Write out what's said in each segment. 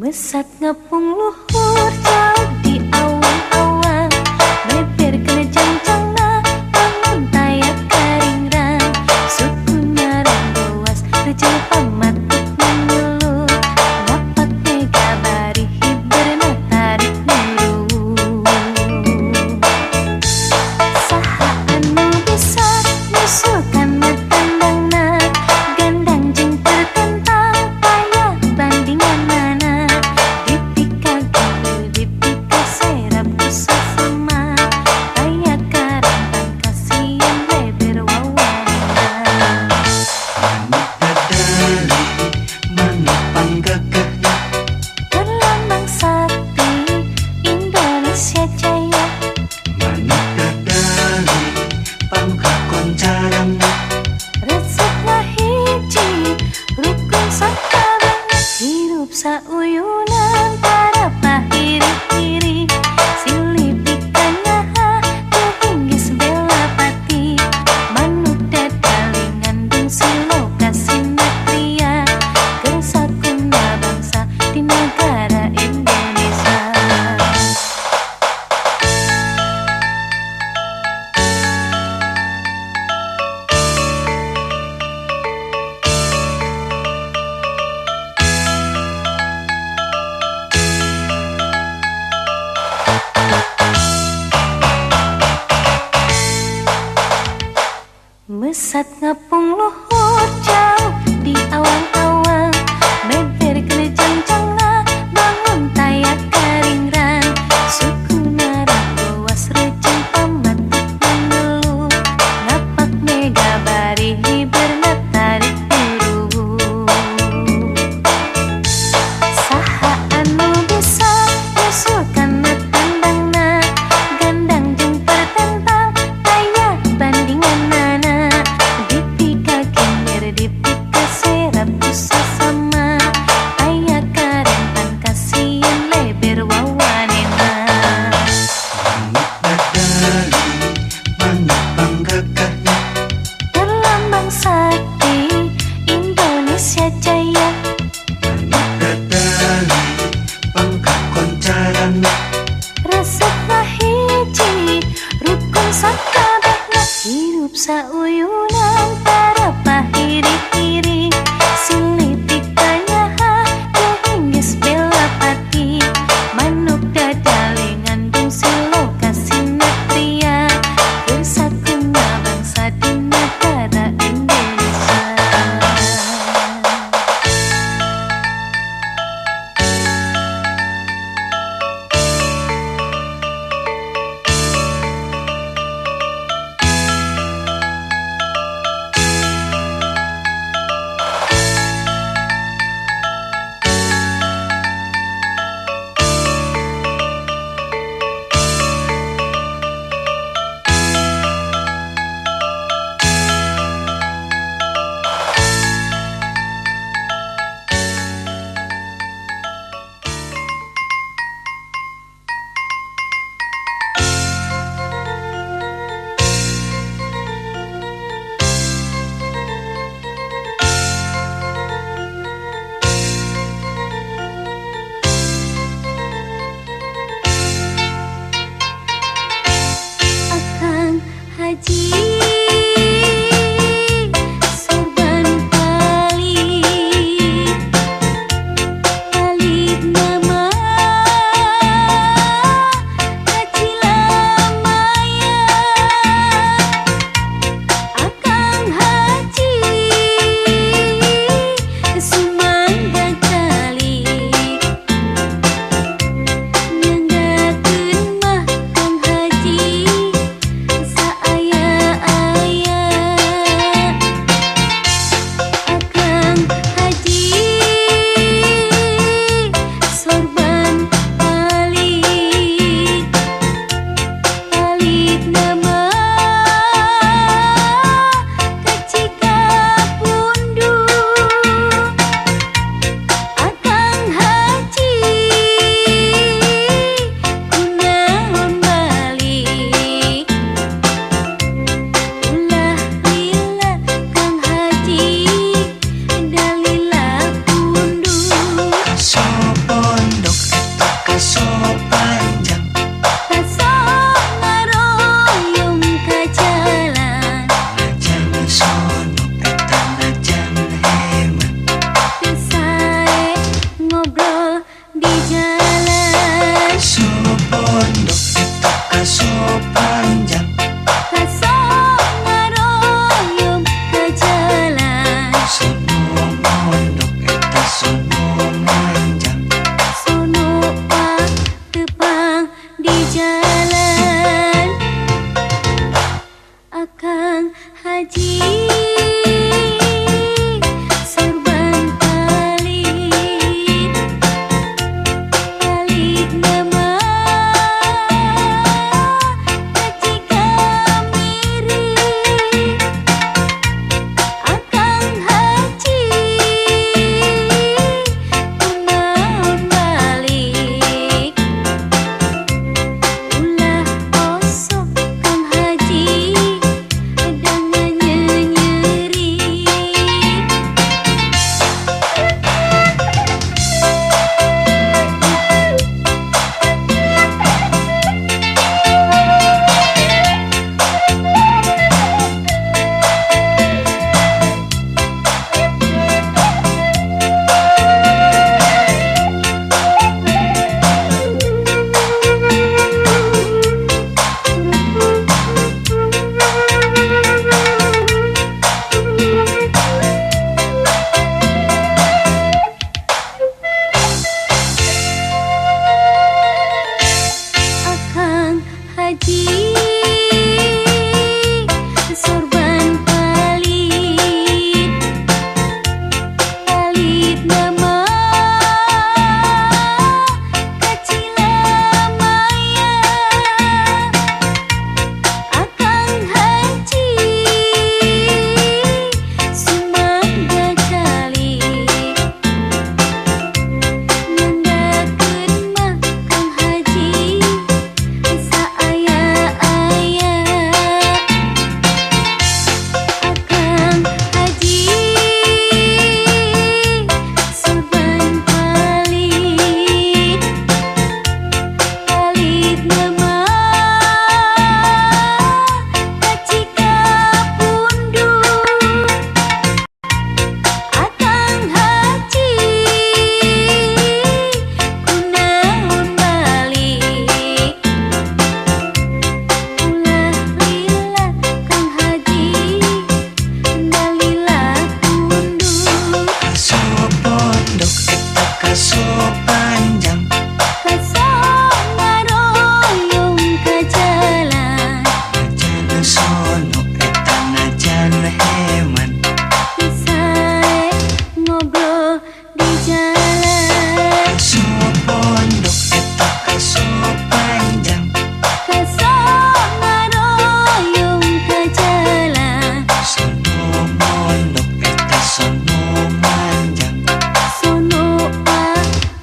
Lesat ngepung luhur jauh di awang-awang, leber kena jangcangna lamun taya karingrang. Suku nyarang goas rejeng pamatut menyuluh, ngapak mega bari hiberna tarik nuru. Saha anu bisa nyusul kana tandangna, gandang jeung tertentang taya bandinganana. Dipika gilir dipika serap ku sasama, taya karantang kasian leber wawanna. Manuk dadar. Sono manjang Sono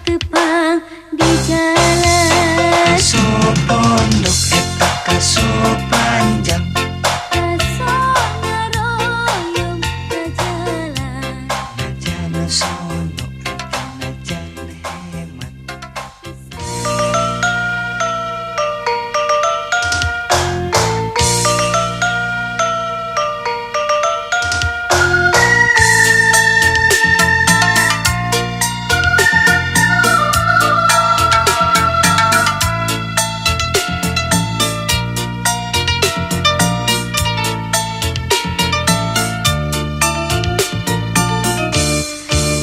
tepang di jalan Kaso pondok eta kaso panjang Kaso ngaroyong ke jalan Najan sono eta najan hemat.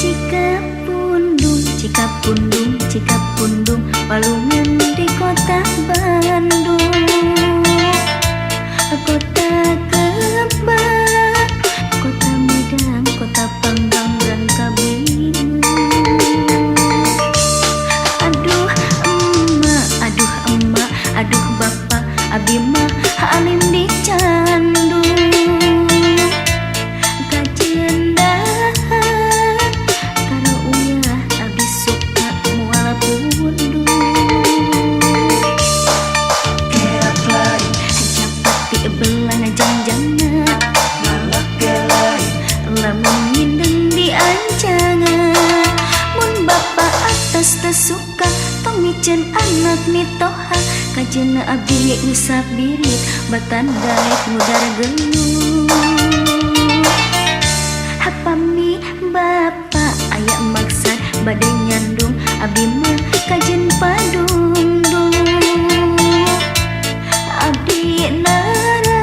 Cikapundung, Cikapundung, Cikapundung, walungan di kota Bandung. Kota Kembang, kota Medan, kota Panggang dan Kabingung. Aduh emak, aduh emak, aduh bapak, abi mah alim di candu. Suka tong miceun anak mitoha kajeuna abdi ngusap birit batan daek ngudar geluh. Pami bapa aya maksad bade nyandung abdi mah kajeun padungdung. Abdi nara,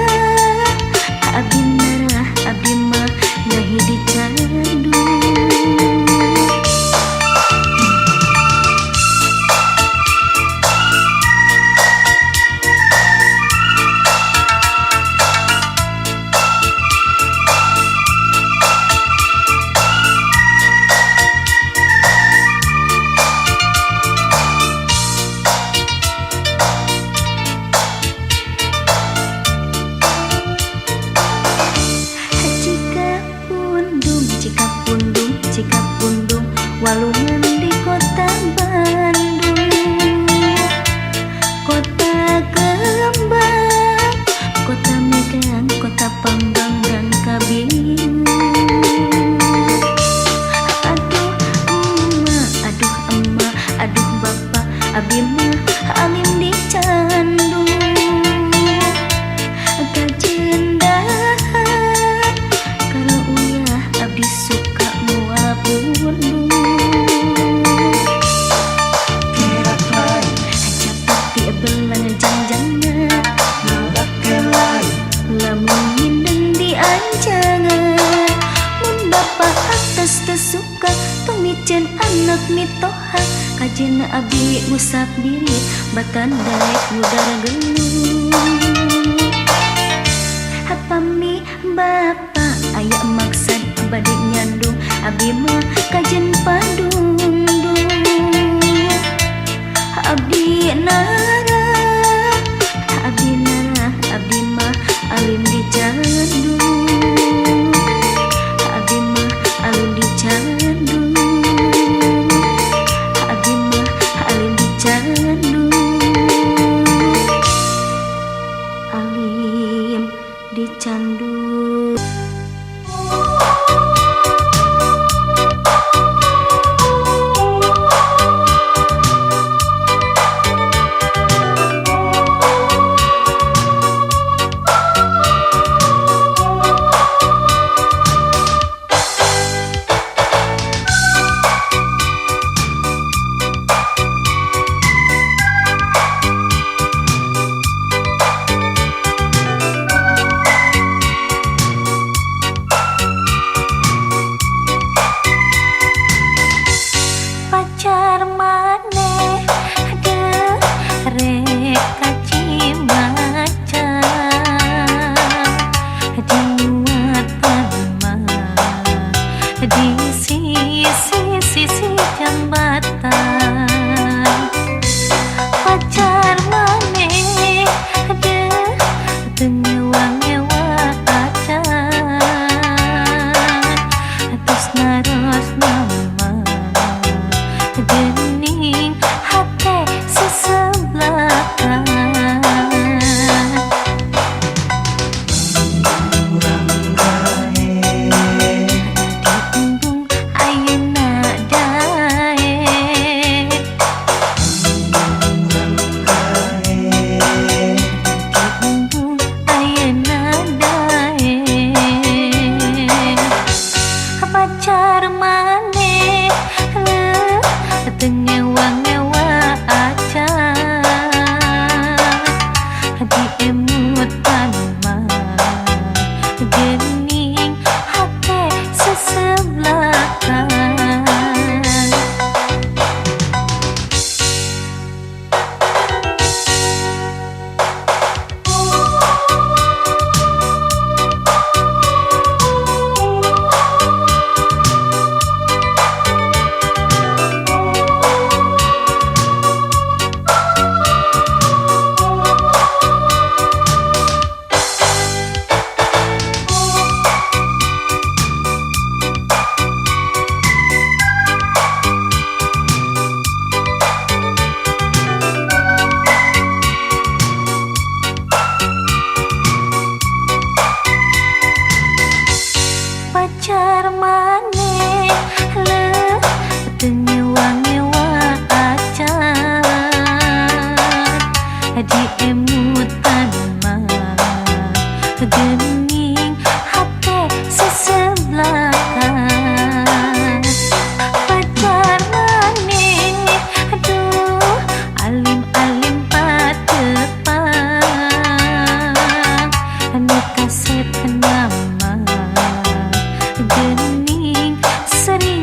abdi nara, abdi mah nahi dicandu. Cikapundung, Cikapundung, walungan di kota Bandung. Kota Kembang, kota Medan, kota Panggang dan Kabingung. Aduh emak, aduh emak, aduh bapak, abi mah alim di candu. Kajeun dahar kalau uyah abdi suka moal pundung. Kerak lain Capati belang jangjangna nalak lain lamun ngindeng di ancangan. Mun bapak atas teu suka tong miceun anak mitoha kajeuna abdi ngusap birit batan daek ngudar geluh. Pami bapa aya maksad bade nyandung abdi mah kajeun padungdung. Abdi nara, abdi nara, abdi mah alim di candu. Abdi mah alim di candu. Abdi mah alim di candu. Alim dicandu. Pacar maneh derek kacimaca dimuatan mah di sisi-sisi jambatan. Pacar maneh teu ngewa-ngewa acan. Pacar maneh leuh teu ngewa-ngewa acan diemutan mah geuning hate seseblakan. Pacar maneh leuh teu ngewa-ngewa acan diemutan mah geuning hate seseblakan. Pacar maneh aduh alim-alim patepan anu kasep nama geuning seri.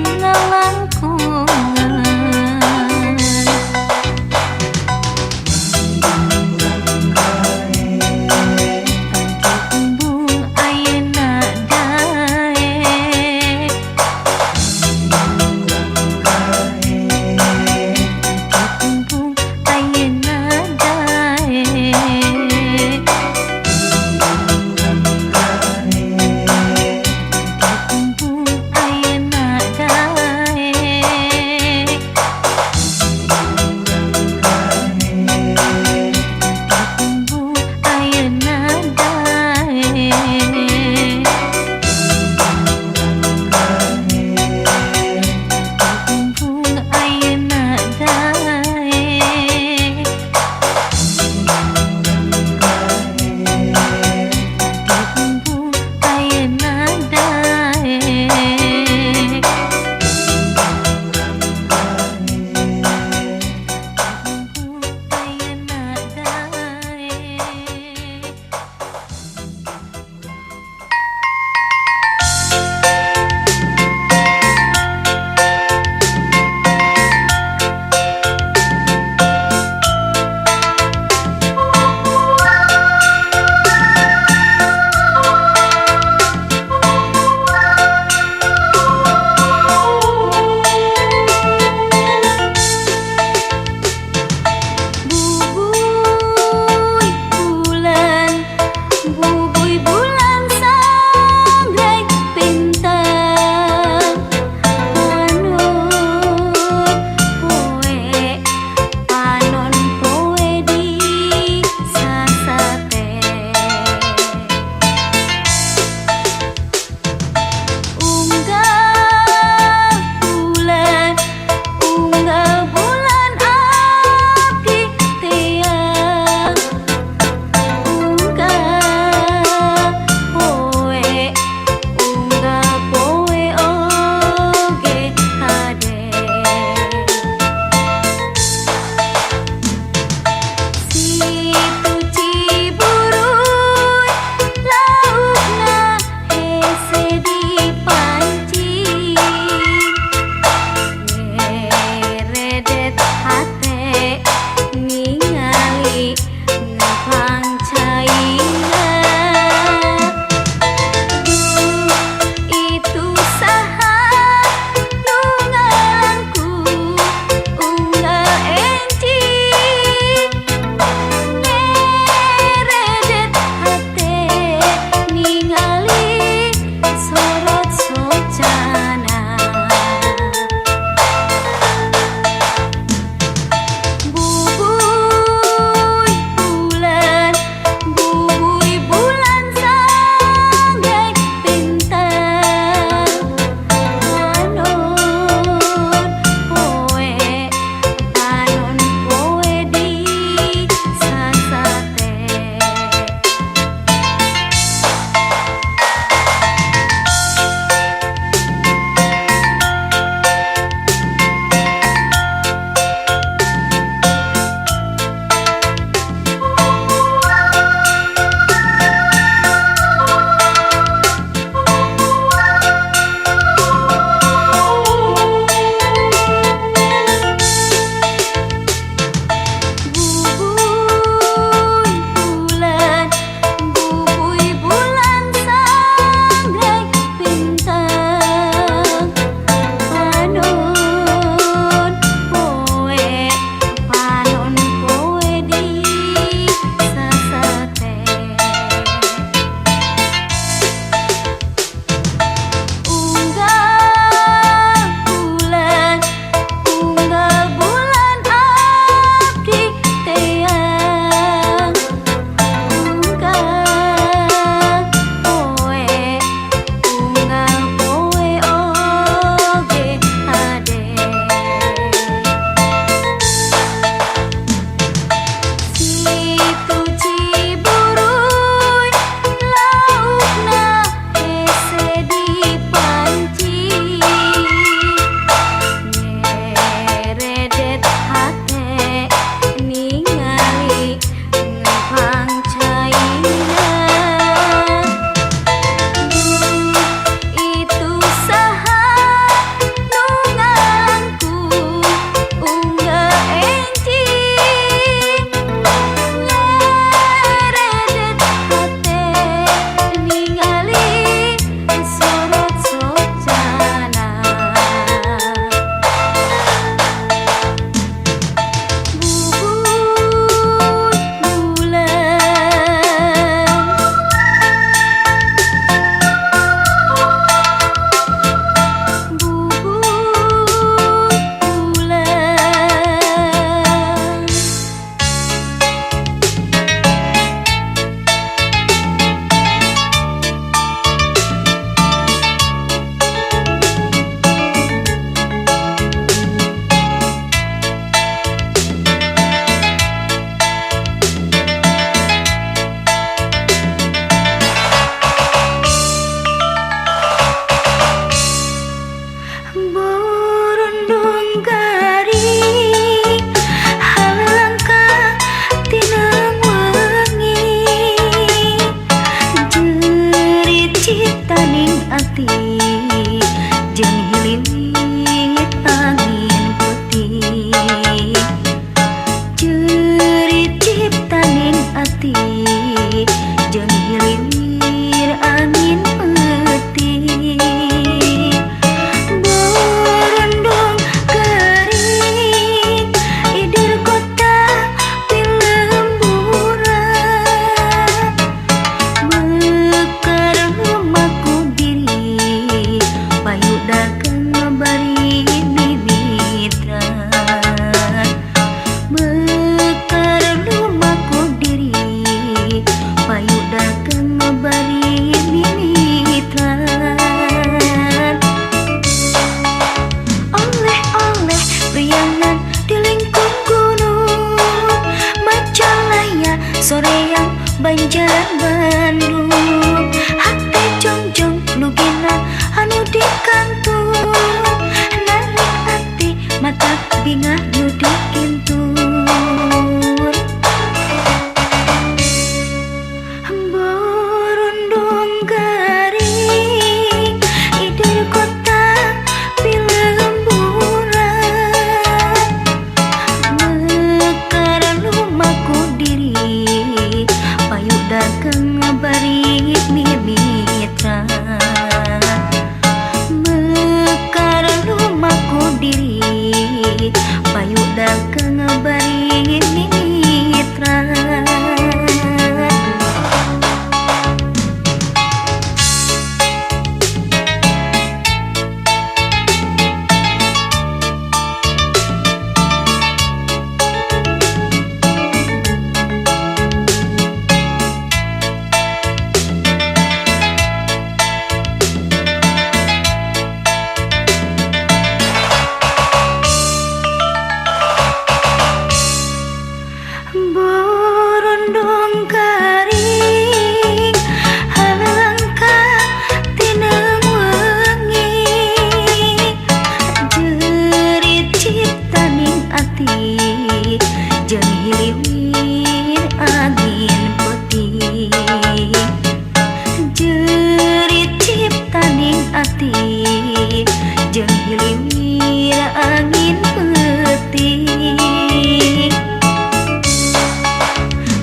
Jeung hiliwir angin peuting.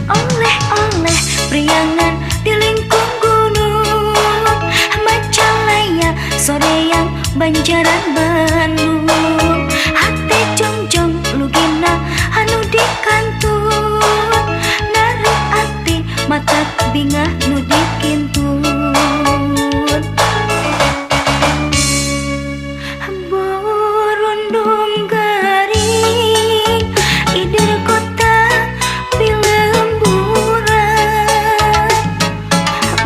Oleh-oleh priangan di lingkung gunung, Majalaya soreang Banjaran Bandung. Hate jongjong lugina anu dikantun, narik ati mata bingah nu dikintun. Borondong garing ider kota pilemburan,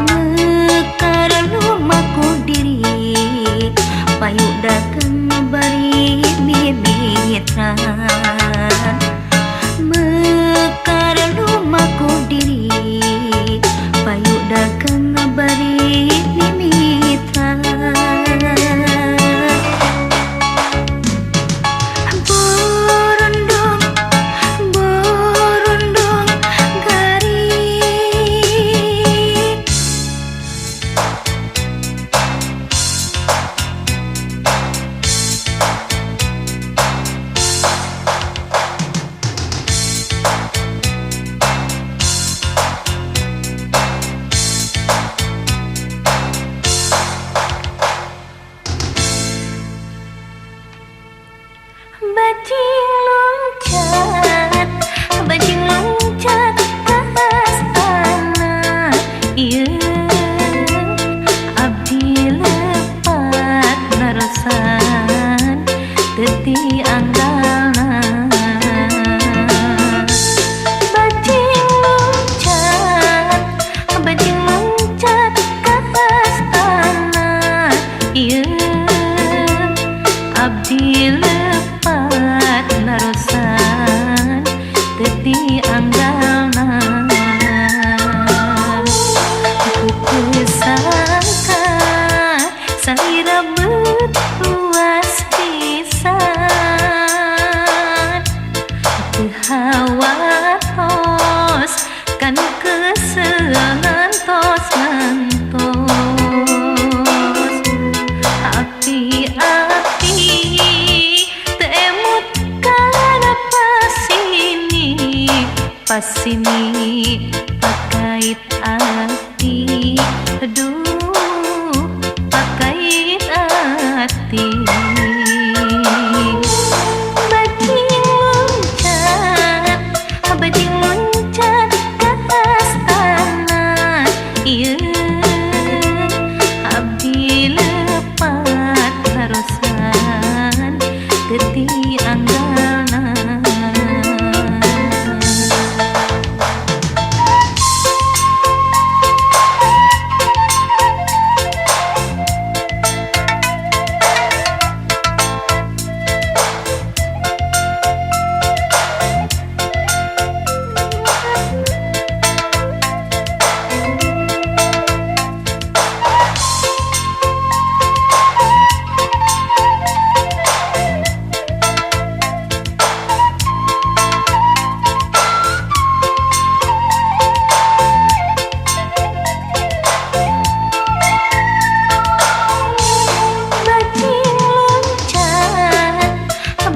mekar lumaku diri payu dagang bari mimitra. Mekar lumaku diri payu dagang bari mimitra. Borondong, borondong garing. Bajing loncat ka astana, ieu abdi lepat narosan teu ti anggalna. Bajing loncat ka astana, ieu abdi lepat narosan teu ti anggalna. Ku sangka salira beut luas pisan, teu hawatos kan kesel ngantos ngantos. Api-api teu emut kana pasini, pasini pakait ati, aduh pakait ati. Bajing loncat ka astana, ieu abdi lepat narosan teu ti anggalna.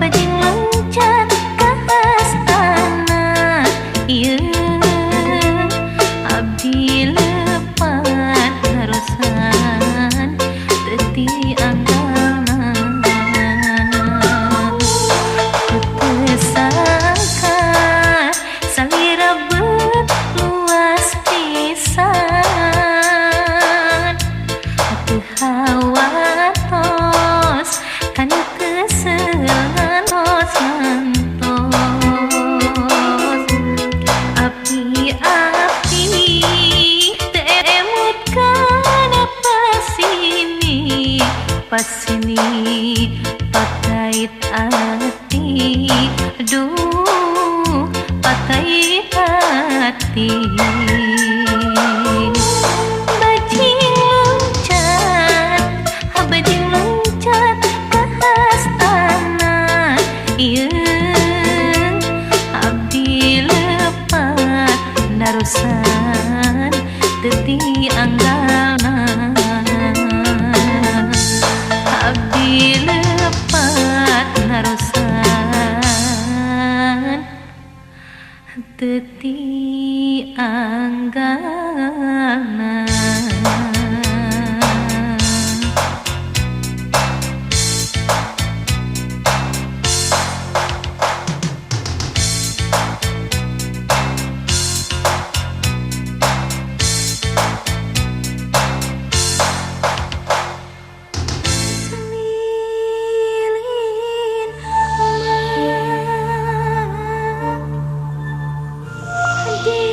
Bajing loncat ka astana, ieu abdi lepat narosan teu ti anggalna. Ku teu sangka salira beut luas pisan, teu hawatos kan kesel ngantos ngantos. Api-api teu emut kana pasini, pasini pakait ati, aduh pakait ati. Bajing loncat ka astana, ieu abdi lepat narosan teu ti anggalna. Abdi Teu tianggalna. Lilin mah di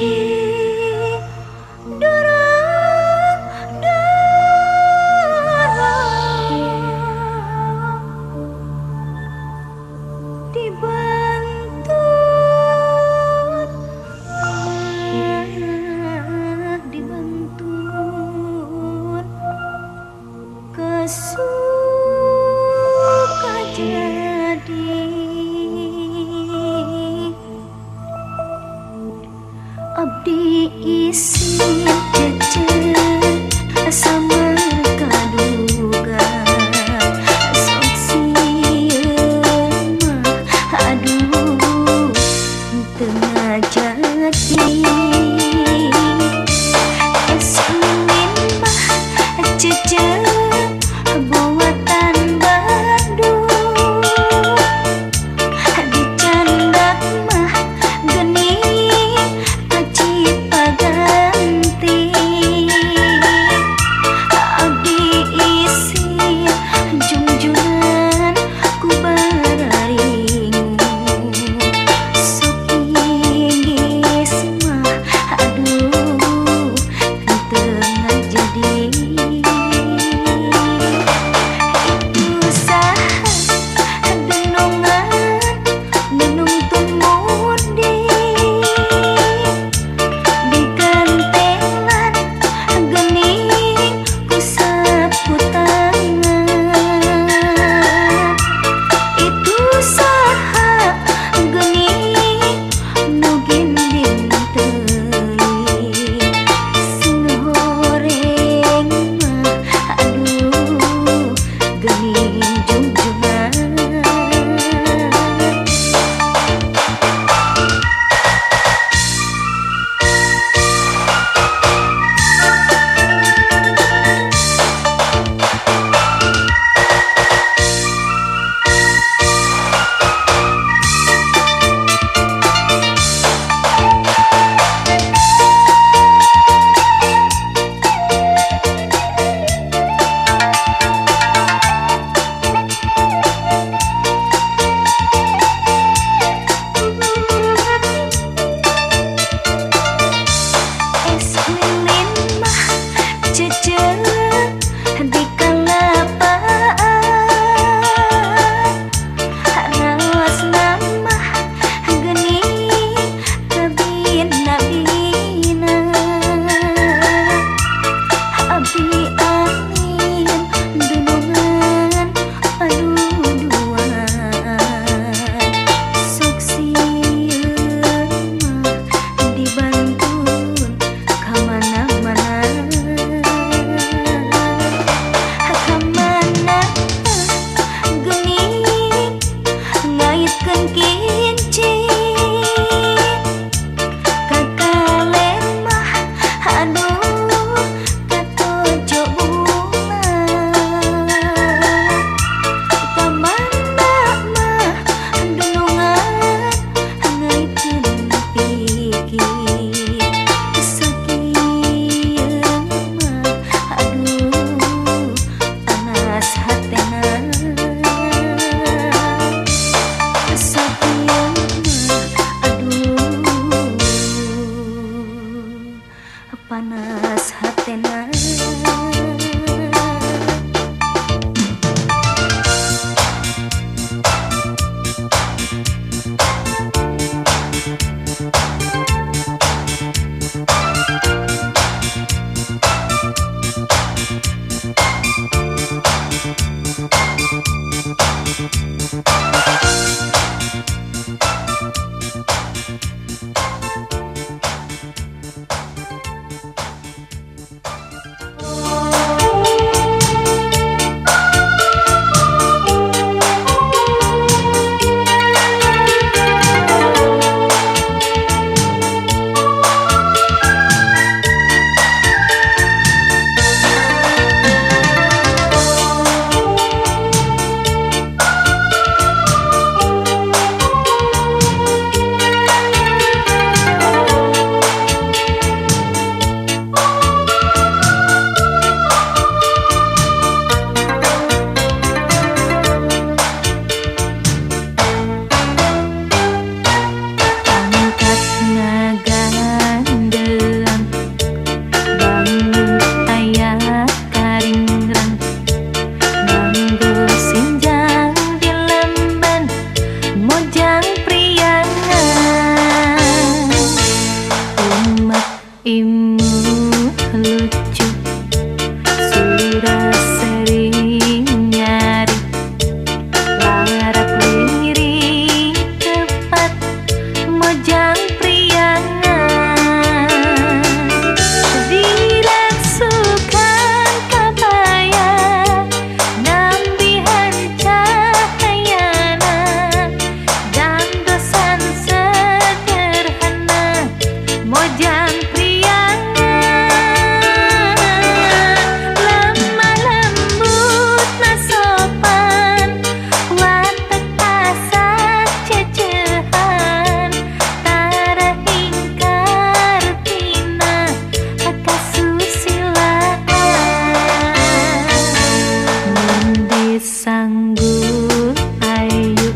Sanggul ayu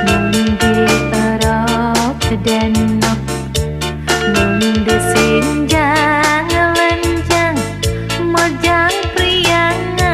mung dierok denok mung disinjang lenjang mojang priangan.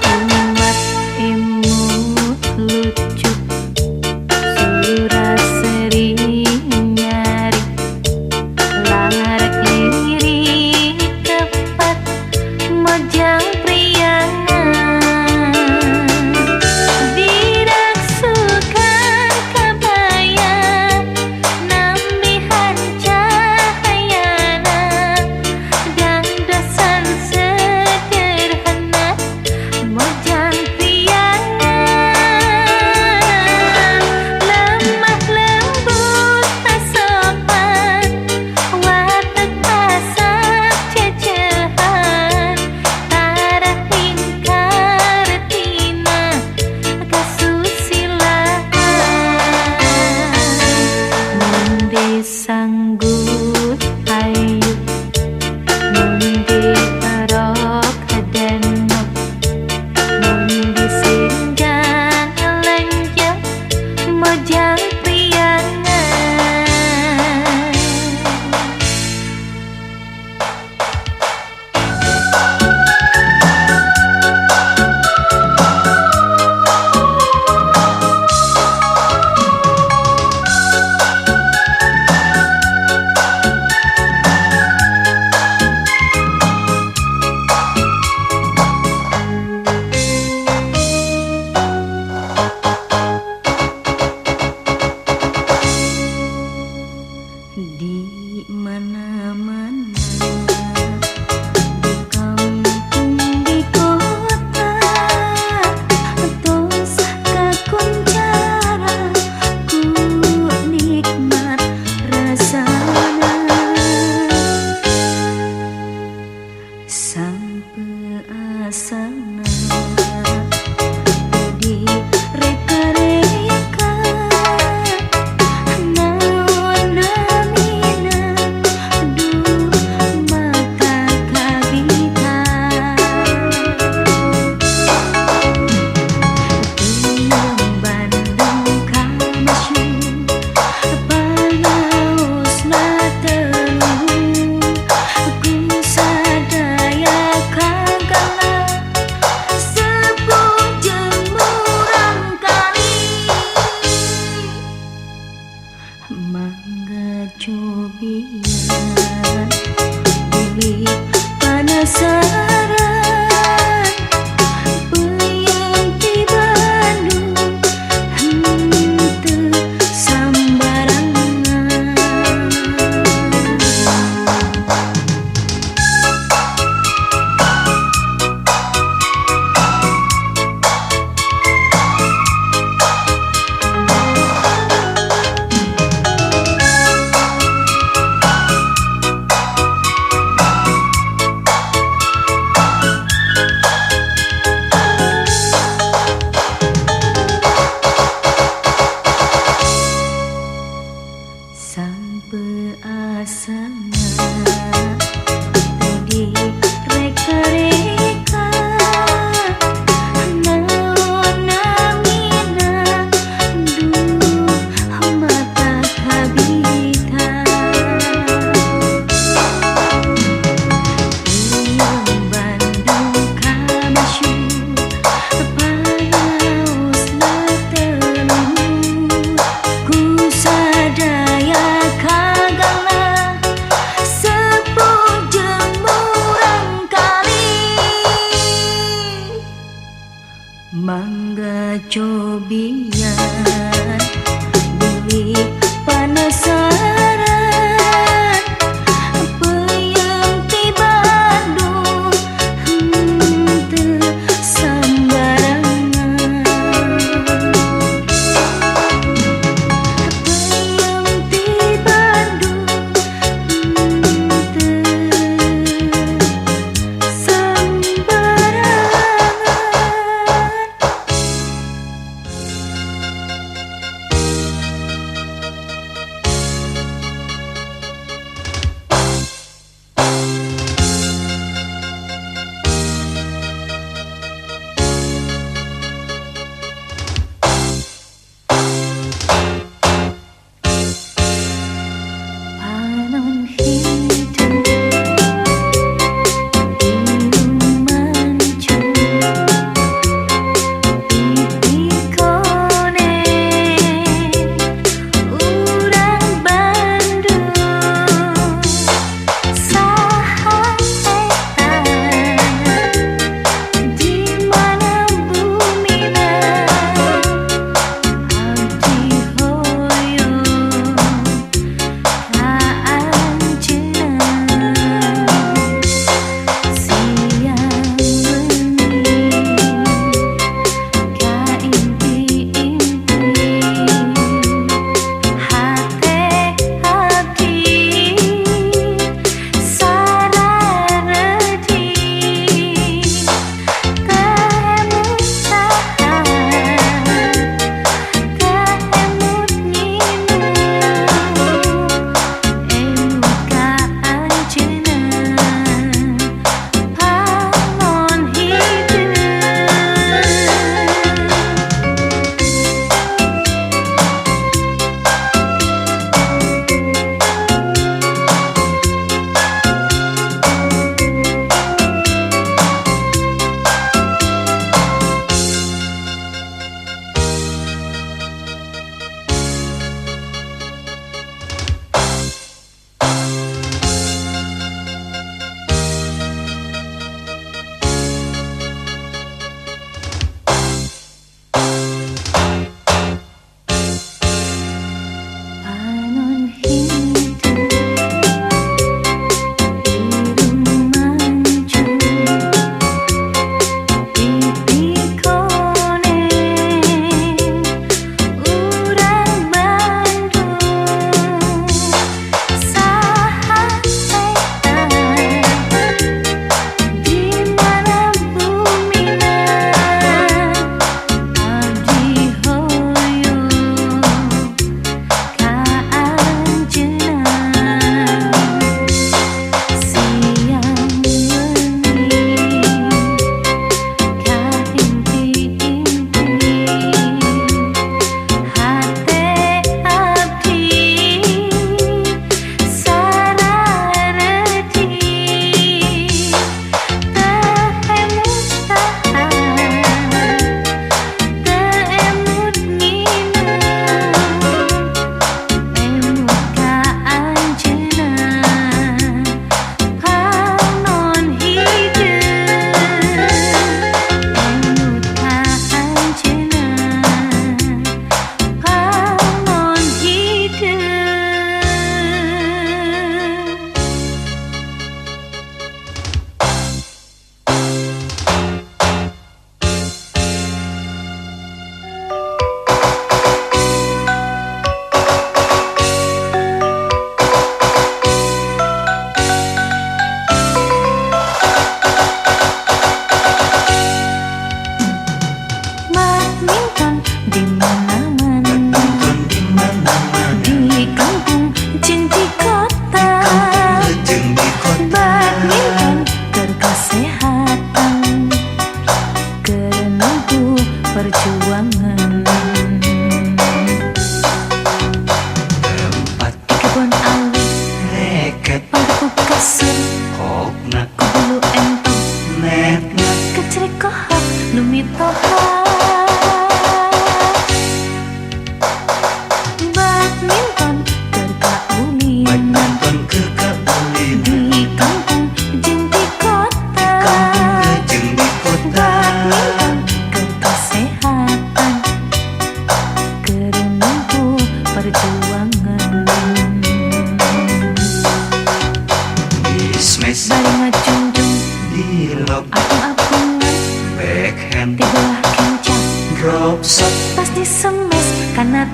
Umat imut lucu suraseri nyari larak lirik tepat mojang priangan. Diraksukan kabaya nambihan cahayana dangdasan sederhana mojang priangan. Lemah lembut sopan watak pasak cecehan tarah ingkar tina kasusilaan. Mun disanggut ayu mun dierok denok mun disinjang lenjang mojang priangan. Di mana-mana, di kampung, di kota, tos kakuncara ku nikmat rasana. Sampe asana di reka-reka naon namina duh mata kabita. Teuing Bandung ka masyhur panaosna teu ku sadaya kagala sepuh jeung murang kali. Mangga cobian bilih penasaran peuyeum ti Bandung henteu sambarangan. Sampe asana di reka-reka naon namina duh mata kabita. Teuing Bandung ka masyhur panaosna teu ku sadaya kagala.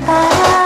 Tara.